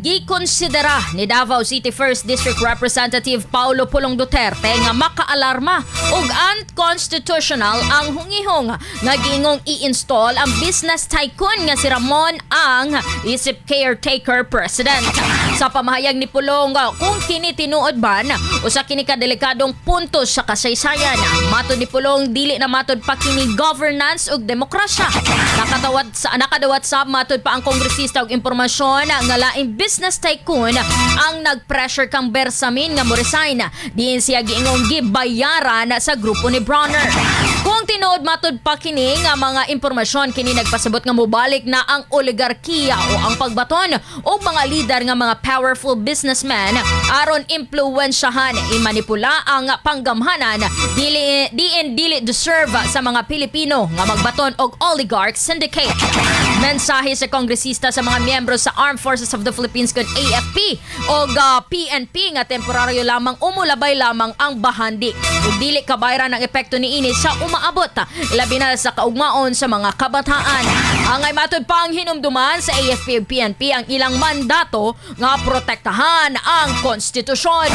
Gikonsidera ni Davao City 1st District Representative Paulo Pulong Duterte nga makaalarma ug unconstitutional ang hungihong nga giingong i-install ang business tycoon nga si Ramon Ang isip caretaker president. Sa pamahayag ni Pulong, kung kini tinuod ban, usa kini ka delikadong punto sa kasaysayan. Matod ni Pulong, dili na matod pa kini governance ug demokrasya. Nakadawat sa matod pa ang kongresista og impormasyon nga laing business tycoon ang nag-pressure kang Bersamin nga mo-resign. Diin siya giingong gibayaran sa grupo ni Brawner. Kung tinuod matod pa kini nga mga impormasyon, kini nagpasabot nga mobalik na ang oligarkiya o ang pagbaton og mga lider nga mga powerful businessmen aron impluwensyahan, imanipula ang panggamhanan, dili diin dili deserve sa mga Pilipino nga magbaton og oligarch syndicate. Mensahe sa kongresista sa mga miyembro sa Armed Forces of the Philippines kon AFP o PNP nga temporaryo lamang, umulabay lamang ang bahandi ug dili kabayran ang epekto niini sa umaabot, labi na sa kaugmaon sa mga kabataan. Angay matod pa ang hinumduman sa AFP ug PNP ang ilang mandato nga protektahan ang konstitusyon.